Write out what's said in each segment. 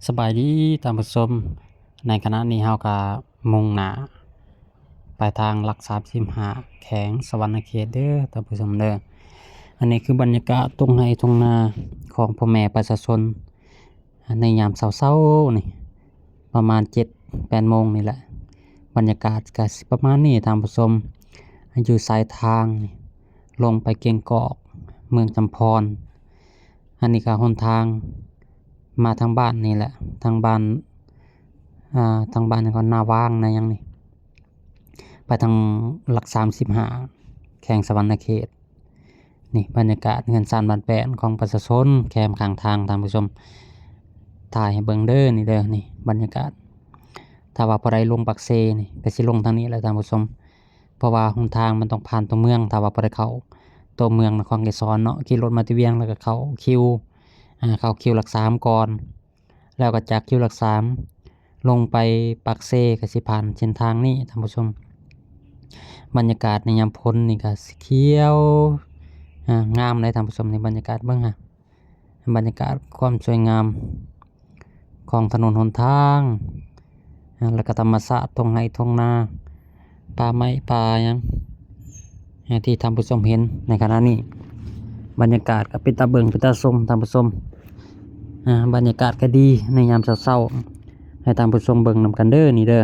ສະບາຍດີທ່ານຜູ້ຊົມ, ໃນຂະນະນີ້ເຮົາກະມຸ່ງໜ້າໄປທາງຫຼັກສາມສິບຫ້າ ແຂວງສະຫວັນນະເຂດເດີທ່ານຜູ້ຊົມເດີ. ອັນນີ້ຄືບັນຍາກາດທົ່ງໄຮ່ທົ່ງນາຂອງພໍ່ແມ່ປະຊາຊົນໃນຍາມເຊົ້າໆນີ້ ປະມານເຈັດແປດໂມງນີ້ແຫຼະ. ບັນຍາກາດກະຊິປະມານນີ້ທ່ານຜູ້ຊົມ, ຢູ່ສາຍທາງນີ້ ລົງໄປແກ້ງກອກ ເມືອງຈຳພອນ. ອັນນີ້ກະຫົນທາງມາທາງບ້ານນີ້ແຫຼະ ທາງບ້ານ ອ່າ ທາງບ້ານຫຍັງກໍ ນາວາງນາຫຍັງນີ້ ໄປທາງຫຼັກສາມສິບຫ້າ ແຂວງສະຫວັນນະເຂດ. ນີ້ບັນຍາກາດເຮືອນຊານບ້ານແປ້ນຂອງປະຊາຊົນແຄມຂ້າງທາງທ່ານຜູ້ຊົມ, ຖ່າຍໃຫ້ເບິ່ງເດີ ນີ້ເດີ ນີ້ບັນຍາກາດ. ຖ້າວ່າຜູ້ໃດລົງປາກເຊນີ້ ກະຊິລົງທາງນີ້ແຫຼະທ່ານຜູ້ຊົມ, ເພາະວ່າຫົນທາງມັນຕ້ອງຜ່ານຕົວເມືອງ. ຖ້າວ່າຜູ້ໃດເຂົ້າຕົວເມືອງນະຄອນໄກສອນເນາະ ຂີ່ລົດມາແຕ່ວຽງ ແລ້ວກະເຂົ້າຄິວ ອ່າ ເຂົ້າຄິວຫຼັກສາມກ່ອນ ແລ້ວກໍຈາກຄິວຫຼັກສາມລົງໄປປາກເຊ ກໍຊິຜ່ານເສັ້ນທາງນີ້ທ່ານຜູ້ຊົມ. ບັນຍາກາດໃນຍາມຝົນນີ້ກໍຊິຂຽວ ອ່າ ງາມເລີຍທ່ານຜູ້ຊົມ. ໃນບັນຍາກາດເບິ່ງຫາ ບັນຍາກາດຄວາມສວຍງາມຂອງຖະໜົນຫົນທາງ ແລ້ວກໍທຳມະຊາດ ທົ່ງໄຮ່ທົ່ງນາ ປ່າໄມ້ປ່າຫຍັງ ທີ່ທ່ານຜູ້ຊົມເຫັນໃນຂະນະນີ້. ບັນຍາກາດກໍເປັນຕາເບິ່ງເປັນຕາຊົມທ່ານຜູ້ຊົມ. ອ່າ ບັນຍາກາດກໍດີໃນຍາມເຊົ້າໆ ໃຫ້ທ່ານຜູ້ຊົມເບິ່ງນຳກັນເດີ ນີ້ເດີ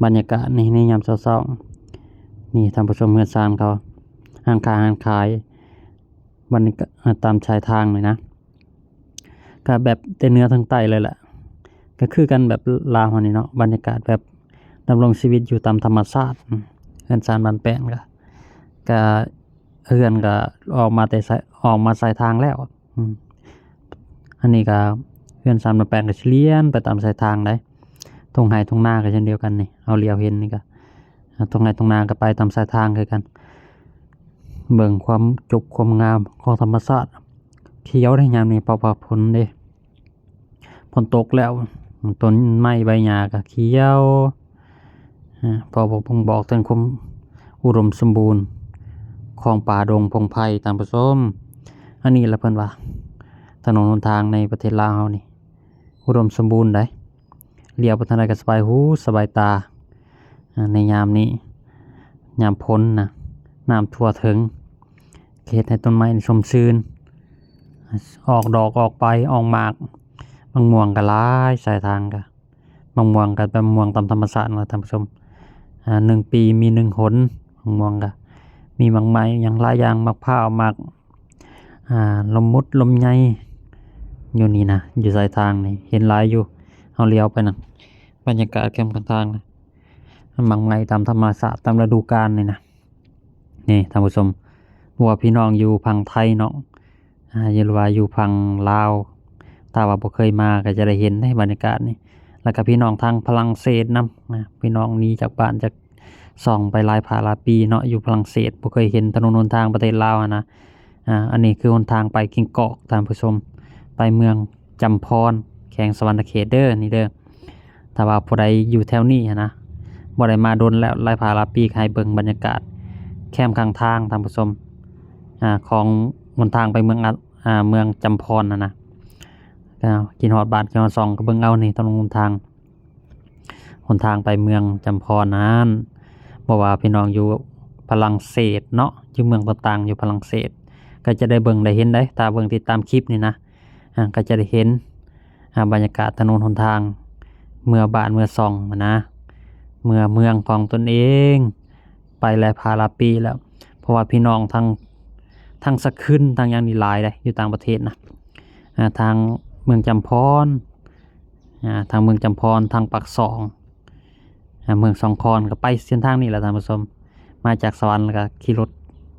ບັນຍາກາດໃນ ໃນຍາມເຊົ້າໆ. ນີ້ທ່ານຜູ້ຊົມ ເຮືອນຊານເຂົາ ຮ້ານຄ້າຮ້ານຂາຍ ບັນຍາກາດ ອ່າ ຕາມຊາຍທາງນີ້ນະ ກະແບບແຕ່ເໜືອເຖິງໃຕ້ເລີຍແຫຼະ ກະຄືກັນແບບລາວເຮົານີ້ເນາະ. ບັນຍາກາດແບບດຳລົງຊີວິດຢູ່ຕາມທຳມະຊາດ. ເຮືອນຊານບ້ານແປ້ນກະ ກະເຮືອນກະອອກມາແຕ່ສາຍ ອອກມາສາຍທາງແລ້ວ. ອືມ ອັນນີ້ກະເຮືອນຊານບ້ານແປ້ນກະຊິລຽນໄປຕາມສາຍທາງໄດ໋. ທົ່ງໄຮ່ທົ່ງນາກະເຊັ່ນດຽວກັນນີ້ ເຮົາຫຼຽວເຫັນນີ້ກະ ອ່າ ທົ່ງໄຮ່ທົ່ງນາກະໄປຕາມສາຍທາງຄືກັນ. ເບິ່ງຄວາມຈົບຄວາມງາມຂອງທຳມະຊາດ ຂຽວເດ້ຍາມນີ້ ເພາະວ່າຝົນເດ້ ຝົນຕົກແລ້ວ ຕົ້ນໄມ້ໃບຫຍ້າກໍຂຽວ ອາ ເພາະວ່າບົ່ງບອກເຖິງຄວາມອຸດົມສົມບູນຂອງປ່າດົງພົງໄພທ່ານຜູ້ຊົມ. ອັນນີ້ລະເພິ່ນວ່າ ຖະໜົນຫົນທາງໃນປະເທດລາວເຮົານີ້ ອຸດົມສົມບູນໃດ໋. ຫຼຽວໄປທາງໃດກໍສະບາຍຫູສະບາຍຕາ ອາ ໃນຍາມນີ້ ຍາມຝົນນະ ນ້ຳຖ້ວມເຖິງ ເຮັດໃຫ້ຕົ້ນໄມ້ນີ້ຊົມຊື່ນ ອອກດອກອອກໃບອອກໝາກ. ໝາກມ່ວງກໍຫຼາຍ ສາຍທາງກໍ ໝາກມ່ວງກໍເປັນໝາກມ່ວງຕາມທຳມະຊາດນະທ່ານຜູ້ຊົມ. ອາ ໜຶ່ງປີມີໜຶ່ງຫົນ ໝາກມ່ວງກໍ ມີໝາກໄມ້ຫຍັງຫຼາຍຢ່າງ ໝາກພ້າວ ໝາກ ອ່າ ລຳໝຸດ ລຳໄຍ ຢູ່ນີ້ນະ ຢູ່ສາຍທາງນີ້ເຫັນຫຼາຍຢູ່. ເຮົາຫຼຽວໄປນະ ບັນຍາກາດແຄມຂ້າງທາງນະ ໝາກໄມ້ຕາມທຳມະຊາດ ຕາມລະດູການນີ້ນະ. ນີ້ທ່ານຜູ້ຊົມ ບໍ່ວ່າພີ່ນ້ອງຢູ່ຝັ່ງໄທເນາະ ອ່າ ຫຼືວ່າຢູ່ຝັ່ງລາວ ຖ້າວ່າບໍ່ເຄີຍມາກໍຈະໄດ້ເຫັນໃນບັນຍາກາດນີ້. ແລ້ວກໍພີ່ນ້ອງທາງຝຣັ່ງເສດນຳນະ ພີ່ນ້ອງໜີຈາກບ້ານຈາກຊ່ອງໄປຫຼາຍພາຫຼາຍປີເນາະ ຢູ່ຝຣັ່ງເສດ ບໍ່ເຄີຍເຫັນຖະໜົນຫົນທາງປະເທດລາວຫັ້ນນະ. ອ່າ ອັນນີ້ຄືຫົນທາງໄປແກ້ງກອກທ່ານຜູ້ຊົມ ໄປເມືອງຈຳພອນ ແຂວງສະຫວັນນະເຂດເດີ ນີ້ເດີ. ຖ້າວ່າຜູ້ໃດຢູ່ແຖວນີ້ຫັ້ນນະ ບໍ່ໄດ້ມາດົນແລ້ວ ຫຼາຍພາຫຼາຍປີ ໃຫ້ເບິ່ງບັນຍາກາດແຄມຂ້າງທາງທ່ານຜູ້ຊົມ ອ່າ ຂອງຫົນທາງໄປເມືອງ ອ່າ ເມືອງຈຳພອນຫັ້ນນະ. ຄິດຮອດບ້ານ ຄິດຮອດຊ່ອງ ກໍເບິ່ງເອົານີ້ ຖະໜົນຫົນທາງ ຫົນທາງໄປເມືອງຈຳພອນນັ້ນ ບໍ່ວ່າພີ່ນ້ອງຢູ່ຝຣັ່ງເສດເນາະ ຢູ່ເມືອງຕ່າງໆ ຢູ່ຝຣັ່ງເສດ ກໍຈະໄດ້ເບິ່ງໄດ້ເຫັນໄດ໋ ຖ້າເບິ່ງຕິດຕາມຄລິບນີ້ນະ ອ່າ ກໍຈະໄດ້ເຫັນ ອ່າ ບັນຍາກາດຖະໜົນຫົນທາງ ເມືອບ້ານເມືອຊ່ອງຫັ້ນນະ ເມືອເມືອງຂອງຕົນເອງ ໄປຫຼາຍພາຫຼາຍປີແລ້ວ ເພາະວ່າພີ່ນ້ອງທາງ ທາງສະຂຶນ ທາງຫຍັງນີ້ຫຼາຍເດ້ ຢູ່ຕ່າງປະເທດນະ ອ່າ ທາງເມືອງຈຳພອນ ອ່າ ທາງເມືອງຈຳພອນ ທາງປາກຊ່ອງ ອ່າ ເມືອງສອງຄອນ ກໍໄປເສັ້ນທາງນີ້ແຫຼະທ່ານຜູ້ຊົມ. ມາຈາກສະຫວັນ ແລ້ວກໍຂີ່ລົດ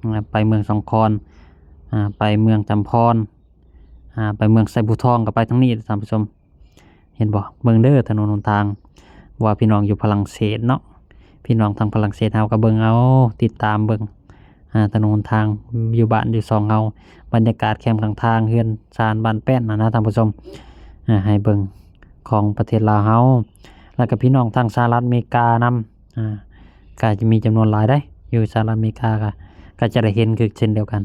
ອ່າ ໄປເມືອງສອງຄອນ ອ່າ ໄປເມືອງຈຳພອນ ອ່າ ໄປເມືອງໄຊພູທອງ ກໍໄປທາງນີ້ແຫຼະທ່ານຜູ້ຊົມ. ເຫັນບໍ່ ເບິ່ງເດີຖະໜົນຫົນທາງ ວ່າພີ່ນ້ອງຢູ່ຝຣັ່ງເສດເນາະ ພີ່ນ້ອງທາງຝຣັ່ງເສດເຮົາກໍເບິ່ງເອົາ ຕິດຕາມເບິ່ງ ອ່າ ຖະໜົນຫົນທາງຢູ່ບ້ານຢູ່ຊ່ອງເຮົາ ບັນຍາກາດແຄມຂ້າງທາງ ເຮືອນຊານບ້ານແປ້ນຫັ້ນນະທ່ານຜູ້ຊົມ ອ່າ ໃຫ້ເບິ່ງຂອງປະເທດລາວເຮົາ ແລ້ວກໍພີ່ນ້ອງທາງສະຫະລັດອາເມລິການຳ ອ່າ ກໍຈະມີຈຳນວນຫຼາຍເດ້ ຢູ່ສະຫະລັດອາເມລິກາກໍ ກໍຈະໄດ້ເຫັນຄືເຊັ່ນດຽວກັນ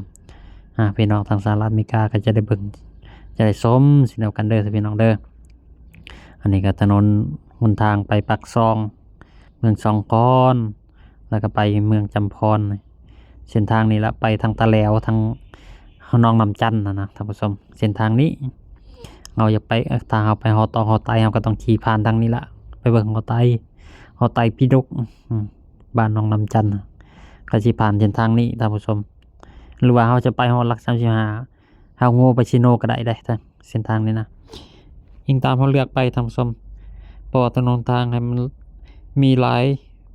ອ່າ ພີ່ນ້ອງທາງສະຫະລັດອາເມລິກາກໍຈະໄດ້ເບິ່ງ ຈະໄດ້ຊົມເຊັ່ນດຽວກັນເດີພີ່ນ້ອງເດີ. ອັນນີ້ກໍຖະໜົນຫົນທາງໄປປາກຊ່ອງ ເມືອງຊ່ອງຄອນ ແລ້ວກໍໄປເມືອງຈຳພອນ. ເສັ້ນທາງນີ້ລະໄປທາງຕາແຫຼວ ທາງໜອງນ້ຳຈັນນະນະທ່ານຜູ້ຊົມ. ເສັ້ນທາງນີ້ເຮົາຢາກໄປ ເອີ ຖ້າເຮົາໄປຮອດຕອກຮອດໄຕ ເຮົາກໍຕ້ອງຂີ່ຜ່ານທາງນີ້ລະ ໄປເບິ່ງຮອດໄຕ ຮອດໄຕປີດົກ ອືມ ບ້ານໜອງນ້ຳຈັນ ກໍຊິຜ່ານເສັ້ນທາງນີ້ທ່ານຜູ້ຊົມ. ຫຼືວ່າເຮົາຈະໄປຮອດຫຼັກສາມສິບຫ້າ ເຮົາໂງ່ໄປຊີໂນກໍໄດ້ເດ້ ເສັ້ນທາງນີ້ນະ ອີງຕາມເຮົາເລືອກໄປທ່ານຜູ້ຊົມ ເພາະວ່າຖະໜົນທາງໃຫ້ມັນມີຫຼາຍ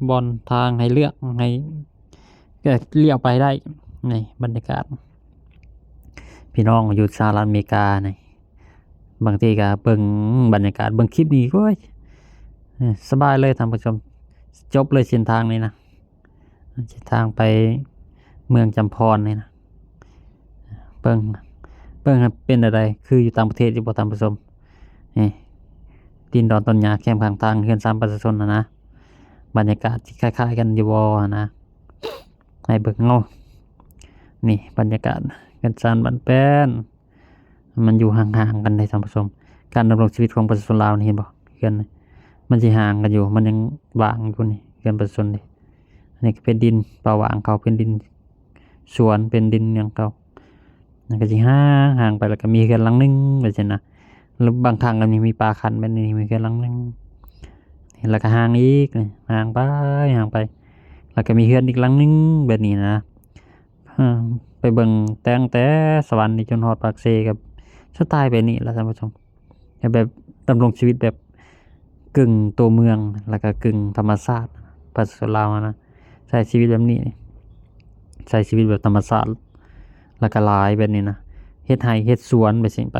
ບ່ອນທາງໃຫ້ເລືອກ ໃຫ້ ກໍລ້ຽວໄປໄດ້. ນີ້ບັນຍາກາດ ພີ່ນ້ອງຢູ່ສະຫະລັດອາເມລິການີ້ ບາງທີກໍເບິ່ງບັນຍາກາດ ເບິ່ງຄລິບນີ້ ໂອ້ຍ ສະບາຍເລີຍທ່ານຜູ້ຊົມ ຈົບເລີຍເສັ້ນທາງນີ້ນະ. ເສັ້ນທາງໄປເມືອງຈຳພອນນີ້ນະ ເບິ່ງ ເບິ່ງເປັນແນວໃດ ຄືຢູ່ຕ່າງປະເທດຢູ່ບໍ່ທ່ານຜູ້ຊົມ? ນີ້ດິນດອນຕົ້ນຫຍ້າແຄມຂ້າງທາງ ເຮືອນຊານປະຊາຊົນນະນະ ບັນຍາກາດຊິຄ້າຍໆກັນຢູ່ບໍ່ນະ ໃຫ້ເບິ່ງເອົາ. ນີ້ບັນຍາກາດເຮືອນຊານບ້ານແປ້ນ ມັນຢູ່ຫ່າງໆກັນເດ້ທ່ານຜູ້ຊົມ. ການດຳລົງຊີວິດຂອງປະຊາຊົນລາວນີ້ ເຫັນບໍ່ ເຮືອນມັນຊິຫ່າງກັນຢູ່ ມັນຍັງວ່າງຢູ່ນີ້ ເຮືອນປະຊາຊົນນີ້. ອັນນີ້ກໍເປັນດິນປ່າຫວ່າງເຂົາ ເປັນດິນສວນ ເປັນດິນຫຍັງເຂົາ ມັນກໍຊິຫ່າງໆໄປ ແລ້ວກໍມີເຮືອນຫຼັງໜຶ່ງ ແບບຊີ້ນະ. ແລ້ວບາງຄັ້ງກໍມີ ມີປ່າຄັນແບບນີ້ ມີເຮືອນຫຼັງໜຶ່ງ ແລ້ວກໍຫ່າງອີກ ຫ່າງໄປ ຫ່າງໄປ ແລ້ວກໍມີເຮືອນອີກຫຼັງໜຶ່ງ ແບບນີ້ນະ. ເອີ ໄປເບິ່ງແຕ່ງແຕ່ສະຫວັນນີ້ຈົນຮອດປາກເຊ ກໍສະໄຕລ໌ແບບນີ້ລະທ່ານຜູ້ຊົມ. ແບບດຳລົງຊີວິດແບບກຶ່ງຕົວເມືອງ ແລ້ວກໍກຶ່ງທຳມະຊາດ ປະຊາຊົນລາວຫັ້ນນະ ໃຊ້ຊີວິດແບບນີ້ ໃຊ້ຊີວິດແບບທຳມະຊາດ ແລ້ວກໍຫຼາຍແບບນີ້ນະ ເຮັດໄຮ່ເຮັດສວນໄປຊີ້ໄປ.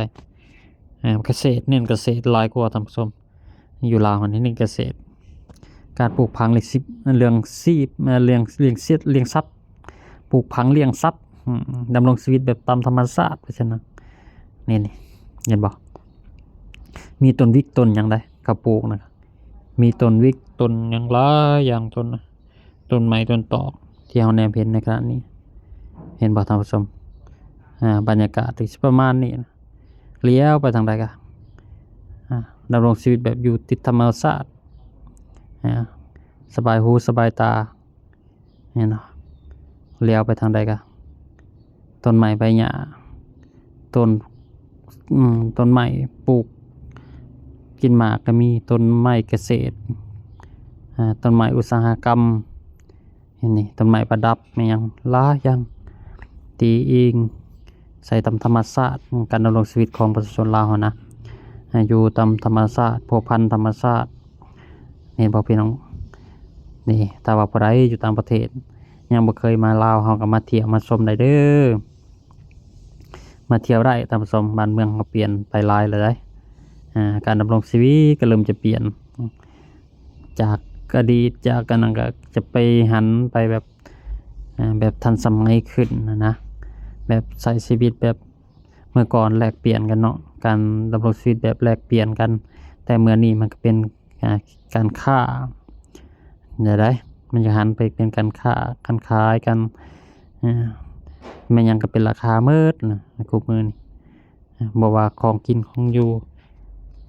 ເອີ ກະເສດ ເນັ້ນກະເສດຫຼາຍກວ່າທ່ານຜູ້ຊົມ. ຢູ່ລາວຫັ້ນເນັ້ນກະເສດ ການປູກຝັງ ເລື່ອງຊີບ ເລື່ອງຊີບ ເອີ ລ້ຽງ ລ້ຽງສັດ ລ້ຽງສັດ ປູກຝັງລ້ຽງສັດ ອືມ ດຳລົງຊີວິດແບບຕາມທຳມະຊາດ ວ່າຊັ້ນນະ. ນີ້ ນີ້ ເຫັນບໍ່ ມີຕົ້ນວິກຕົ້ນຫຍັງໃດ ເຂົາປູກນະ ມີຕົ້ນວິກຕົ້ນຫຍັງຫຼາຍຢ່າງ ຕົ້ນ ຕົ້ນໄມ້ຕົ້ນຕອກ ທີ່ເຮົາແນມເຫັນໃນຂະນະນີ້ ເຫັນບໍ່ທ່ານຜູ້ຊົມ? ອາ ບັນຍາກາດກໍຊິປະມານນີ້ນະ ລ້ຽວໄປທາງໃດກໍ ອາ ດຳລົງຊີວິດແບບຢູ່ຕິດທຳມະຊາດ ອາ ສະບາຍຫູສະບາຍຕາ ແມ່ນບໍ່? ລ້ຽວໄປທາງໃດກໍຕົ້ນໄມ້ໃບຫຍ້າ ຕົ້ນ ອືມ ຕົ້ນໄມ້ປູກກິນໝາກກໍມີ ຕົ້ນໄມ້ກະເສດ ອາ ຕົ້ນໄມ້ອຸດສາຫະກຳ ເຫັນນີ້ ຕົ້ນໄມ້ປະດັບ ແມ່ນຫຍັງຫຼາຍຢ່າງ ຕີອີງໃສ່ຕາມທຳມະຊາດ ການດຳລົງຊີວິດຂອງປະຊາຊົນລາວເຮົານະ ໃຫ້ຢູ່ຕາມທຳມະຊາດ ພົວພັນທຳມະຊາດ. ເຫັນບໍ່ພີ່ນ້ອງ? ນີ້ ຖ້າວ່າຜູ້ໃດຢູ່ຕ່າງປະເທດ ຍັງບໍ່ເຄີຍມາລາວ ເຮົາກໍມາທ່ຽວມາຊົມໄດ້ເດີ້ ມາທ່ຽວໄດ້ທ່ານຜູ້ຊົມ. ບ້ານເມືອງເຮົາປ່ຽນໄປຫຼາຍແລ້ວເດ້ ອາ ການດຳລົງຊີວິດກໍເລີ່ມຈະປ່ຽນ ຈາກອະດີດ ຈາກອັນນັ້ນກໍຈະໄປຫັນໄປແບບ ອາ ແບບທັນສະໄໝຂຶ້ນນະນະ ແບບໃຊ້ຊີວິດແບບ ເມື່ອກ່ອນແລກປ່ຽນກັນເນາະ ການດຳລົງຊີວິດແບບແລກປ່ຽນກັນ ແຕ່ເມື່ອນີ້ມັນກໍເປັນ ອາ ການຄ້າ ແນວໃດ ມັນຈະຫັນໄປເປັນການຄ້າ ການຂາຍກັນ ອາ ແມ່ນຫຍັງກໍເປັນລາຄາໝົດນະ ໃນຄຸມື້ນີ້ ອາ ບໍ່ວ່າຂອງກິນຂອງຢູ່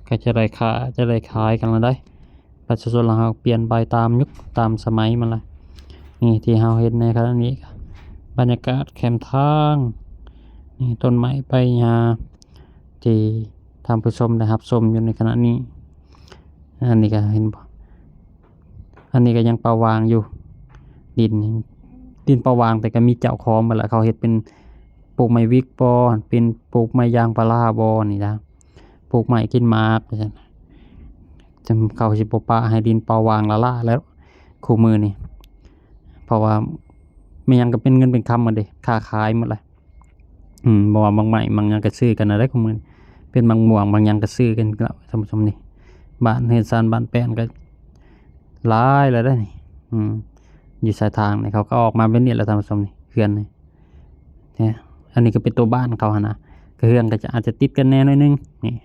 ກໍຈະໄດ້ຄ້າ ຈະໄດ້ຂາຍກັນລະໄດ໋. ປະຊາຊົນລາວເຮົາປ່ຽນໄປຕາມຍຸກຕາມສະໄໝມັນລະ. ນີ້ທີ່ເຮົາເຫັນໃນຂະນະນີ້ ບັນຍາກາດແຄມທາງ ນີ້ ຕົ້ນໄມ້ໃບຫຍ້າ ທີ່ທ່ານຜູ້ຊົມໄດ້ຮັບຊົມຢູ່ໃນຂະນະນີ້. ອັນນີ້ກໍເຫັນບໍ່ ອັນນີ້ກໍຍັງເປົ່າຫວ່າງຢູ່ ດິນ ດິນເປົ່າຫວ່າງ ແຕ່ກໍມີເຈົ້າຂອງໝົດລະ. ເຂົາເຮັດເປັນປູກໄມ້ວິກບໍ ເປັນປູກໄມ້ຢາງພາລາບໍ ນີ້ນະ ປູກໄມ້ກິນໝາກ ວ່າຊັ້ນ. ຈະ ເຂົາຊິບໍ່ປະໃຫ້ດິນເປົ່າຫວ່າງລ້າໆແລ້ວ ຄູ່ມື້ນີ້ ເພາະວ່າແມ່ນຫຍັງກໍເປັນເງິນເປັນຄຳໝົດເດ້ ຄ້າຂາຍໝົດລະ. ອືມ ບໍ່ວ່າໝາກໄມ້ໝາກຫຍັງກໍຊື້ກັນນະໄດ໋ ຄູ່ມື້ນີ້ ເປັນໝາກມ່ວງໝາກຫຍັງກໍຊື້ກັນແລ້ວທ່ານຜູ້ຊົມ. ນີ້ ບ້ານເຮືອນຊານບ້ານແປ້ນກໍຫຼາຍແລ້ວເດ້ນີ້ ອືມ ຢູ່ຊາຍທາງນີ້ ເຂົາກໍອອກມາແບບນີ້ແຫຼະທ່ານຜູ້ຊົມ. ນີ້ ເຮືອນນີ້ ນີ້ ອັນນີ້ກໍເປັນຕົວບ້ານເຂົາຫັ້ນນະ ກໍເຮືອນກໍຈະ ອາດຈະຕິດກັນແດ່ໜ້ອຍໜຶ່ງນີ້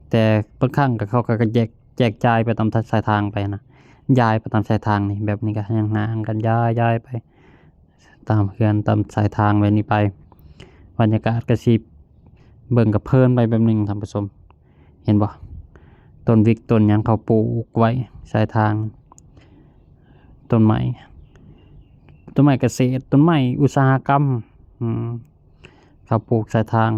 ແຕ່ບາງຄັ້ງກໍ ເຂົາກໍແຈກ ແຈກຈ່າຍໄປຕາມຊາຍທາງໄປນະ ຍ້າຍໄປຕາມຊາຍທາງນີ້ ແບບນີ້ກໍຍັງຫ່າງກັນ ຍ້າຍ ຍ້າຍໄປຕາມເຮືອນຕາມຊາຍທາງແບບນີ້ໄປ. ບັນຍາກາດກໍຊິເບິ່ງກະເພີນໄປແບບໜຶ່ງທ່ານຜູ້ຊົມ ເຫັນບໍ່? ຕົ້ນວິກຕົ້ນຫຍັງເຂົາປູກໄວ້ຊາຍທາງ ຕົ້ນໄມ້ ຕົ້ນໄມ້ກະເສດ ຕົ້ນໄມ້ອຸດສາຫະກຳ ອືມ ເຂົາປູກຊາຍທາງ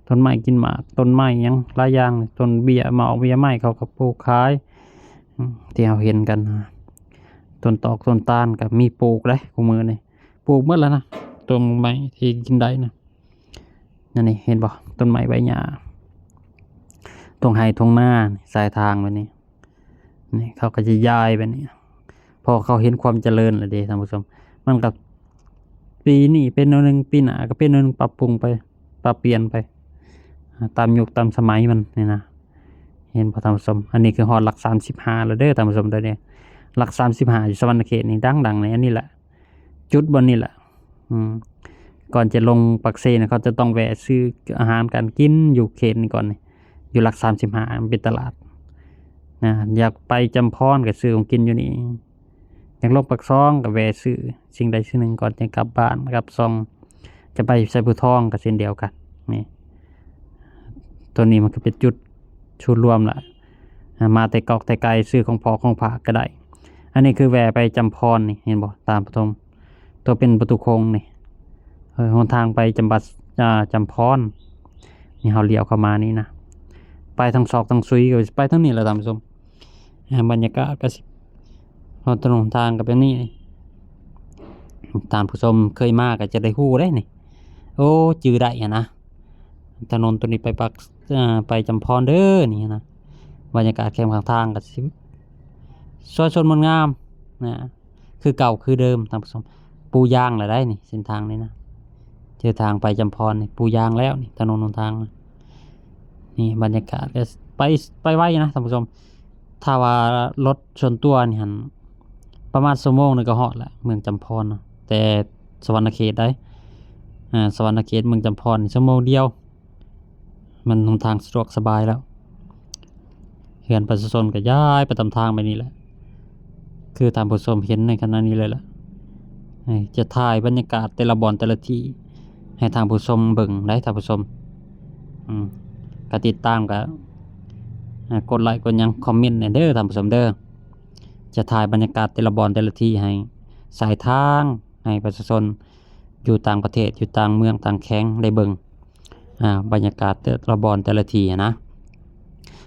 ຕົ້ນໄມ້ກິນໝາກ ຕົ້ນໄມ້ຫຍັງຫຼາຍຢ່າງ ຕົ້ນເບ້ຍ ໝາກເບ້ຍໄມ້ ເຂົາກໍປູກຂາຍ ອືມ ທີ່ເຮົາເຫັນກັນ ຕົ້ນຕອກຕົ້ນຕານກໍມີປູກເດ້ ຄູ່ມື້ນີ້ ປູກໝົດແລ້ວນະ ຕົ້ນໄມ້ທີ່ກິນໄດ້ນະ. ອັນນີ້ເຫັນບໍ່? ຕົ້ນໄມ້ໃບຫຍ້າ ທົ່ງໄຮ່ທົ່ງນາ ຊາຍທາງແບບນີ້ ນີ້ເຂົາກໍຈະຢາຍແບບນີ້ ເພາະເຂົາເຫັນຄວາມຈະເລີນແລ້ວເດ້ທ່ານຜູ້ຊົມ ມັນກໍ ປີນີ້ເປັນແນວໜຶ່ງ ປີໜ້າກໍເປັນແນວໜຶ່ງ ປັບປຸງໄປ ປັບປ່ຽນໄປ ອາ ຕາມຍຸກຕາມສະໄໝມັນນີ້ນະ ເຫັນບໍ່ທ່ານຜູ້ຊົມ? ອັນນີ້ຄືຮອດຫຼັກສາມສິບຫ້າແລ້ວເດີທ່ານຜູ້ຊົມ ດຽວນີ້ຫຼັກສາມສິບຫ້າຢູ່ສະຫວັນນະເຂດນີ້ດັງໆ ນີ້ ອັນນີ້ແຫຼະ ຈຸດບ່ອນນີ້ແຫຼະ ອືມ ກ່ອນຈະລົງປາກເຊນະ ເຂົາຈະຕ້ອງແວະຊື້ອາຫານການກິນຢູ່ເຂດນີ້ກ່ອນນີ້ ຢູ່ຫຼັກສາມສິບຫ້າ ມັນເປັນຕະຫຼາດນະ ຢາກໄປຈຳພອນກໍຊື້ຂອງກິນຢູ່ນີ້ ຢາກລົງປາກຊ່ອງກໍແວະຊື້ສິ່ງໃດສິ່ງໜຶ່ງກ່ອນຈະກັບບ້ານກັບຊ່ອງ ຈະໄປໄຊພູທອງກໍເຊັ່ນດຽວກັນ ນີ້ ຕົວນີ້ມັນກໍເປັນຈຸດສູນລວມລະ ອາ ມາແຕ່ກອກແຕ່ໄກ ຊື້ຂອງພໍກຂອງຝາກກໍໄດ້ ອັນນີ້ຄືແວ່ໄປຈຳພອນນີ້ ເຫັນບໍ່ທ່ານຜູ້ຊົມ? ຕົວເປັນປະຕູໂຄ້ງນີ້ ເອີ ຫົນທາງໄປຈຳບັດ ອາ ຈຳພອນ ນີ້ເຮົາລ້ຽວເຂົ້າມານີ້ນະ ໄປທາງຊອກທາງຊຸຍກໍໄປທາງນີ້ແຫຼະທ່ານຜູ້ຊົມ ອາ ບັນຍາກາດກໍຊິ ຖະໜົນຫົນທາງກໍແບບນີ້ ທ່ານຜູ້ຊົມເຄີຍມາກໍຈະໄດ້ຮູ້ເດ້ນີ້ ໂອ້ ຈື່ໄດ້ຫັ້ນນະ ຖະໜົນຕົວນີ້ໄປປາກ ເອີ ໄປຈຳພອນເດີນີ້ນະ ບັນຍາກາດແຄມຂ້າງທາງກໍຊິສວຍສົດງົດງາມນະ ຄືເກົ່າຄືເດີມທ່ານຜູ້ຊົມ ປູຢາງແລ້ວໄດ໋ນີ້ ເສັ້ນທາງນີ້ນະ ເສັ້ນທາງໄປຈຳພອນນີ້ປູຢາງແລ້ວນີ້ ຖະໜົນຫົນທາງ ນີ້ບັນຍາກາດກໍໄປ ໄປໄວນະທ່ານຜູ້ຊົມ ຖ້າວ່າລົດສ່ວນຕົວນີ້ຫັ້ນ ປະມານຊົ່ວໂມງໜຶ່ງກໍຮອດລະ ເມືອງຈຳພອນນະ ແຕ່ສະຫວັນນະເຂດໄດ໋ ອາ ສະຫວັນນະເຂດ ເມືອງຈຳພອນນີ້ຊົ່ວໂມງດຽວ ມັນຫົນທາງສະດວກສະບາຍແລ້ວ ເຮືອນປະຊາຊົນກໍຍ້າຍໄປຕາມທາງແບບນີ້ແຫຼະ ຄືທ່ານຜູ້ຊົມເຫັນໃນຂະນະນີ້ເລີຍລະ ຈະຖ່າຍບັນຍາກາດແຕ່ລະບ່ອນແຕ່ລະທີ່ ໃຫ້ທ່ານຜູ້ຊົມເບິ່ງໄດ໋ທ່ານຜູ້ຊົມ ອືມ ກະຕິດຕາມ ກະ ອາ ກົດໄລກົດຫຍັງ ຄອມເມັນແດ່ເດີທ່ານຜູ້ຊົມເດີ ຈະຖ່າຍບັນຍາກາດແຕ່ລະບ່ອນແຕ່ລະທີ່ ໃຫ້ສາຍທາງ ໃຫ້ປະຊາຊົນຢູ່ຕ່າງປະເທດ ຢູ່ຕ່າງເມືອງຕ່າງແຂວງໄດ້ເບິ່ງ ອາ ບັນຍາກາດແຕ່ລະບ່ອນແຕ່ລະທີ່ຫັ້ນນະ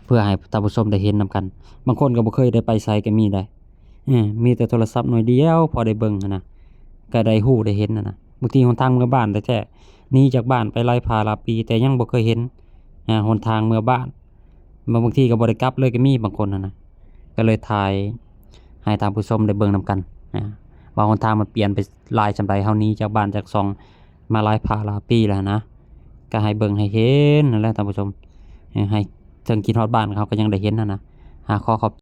ເພື່ອໃຫ້ທ່ານຜູ້ຊົມໄດ້ເຫັນນຳກັນ ບາງຄົນກໍບໍ່ເຄີຍໄດ້ໄປໃສກໍມີໄດ໋ ເອີ ມີແຕ່ໂທລະສັບໜ່ວຍດຽວພໍໄດ້ເບິ່ງຫັ້ນນະ ກໍໄດ້ຮູ້ໄດ້ເຫັນຫັ້ນນະ ບາງທີຫົນທາງເມືອບ້ານແທ້ໆ ໜີຈາກບ້ານໄປຫຼາຍພາຫຼາຍປີ ແຕ່ຍັງບໍ່ເຄີຍເຫັນ ອາ ຫົນທາງເມືອບ້ານ ບາງ ບາງທີກໍບໍ່ໄດ້ກັບເລີຍກໍມີບາງຄົນຫັ້ນນະ ກໍເລີຍຖ່າຍໃຫ້ທ່ານຜູ້ຊົມໄດ້ເບິ່ງນຳກັນ ອາ ວ່າຫົນທາງມັນປ່ຽນໄປຫຼາຍສ່ຳໃດ ເຮົາໜີຈາກບ້ານຈາກຊ່ອງມາຫຼາຍພາຫຼາຍປີແລ້ວຫັ້ນນະ ກໍໃຫ້ເບິ່ງໃຫ້ເຫັນຫັ້ນແຫຼະທ່ານຜູ້ຊົມ ໃຫ້ເຖິງຄິດຮອດບ້ານເຮົາກໍຍັງໄດ້ເຫັນຫັ້ນນະ ອາ ຂໍຂອບ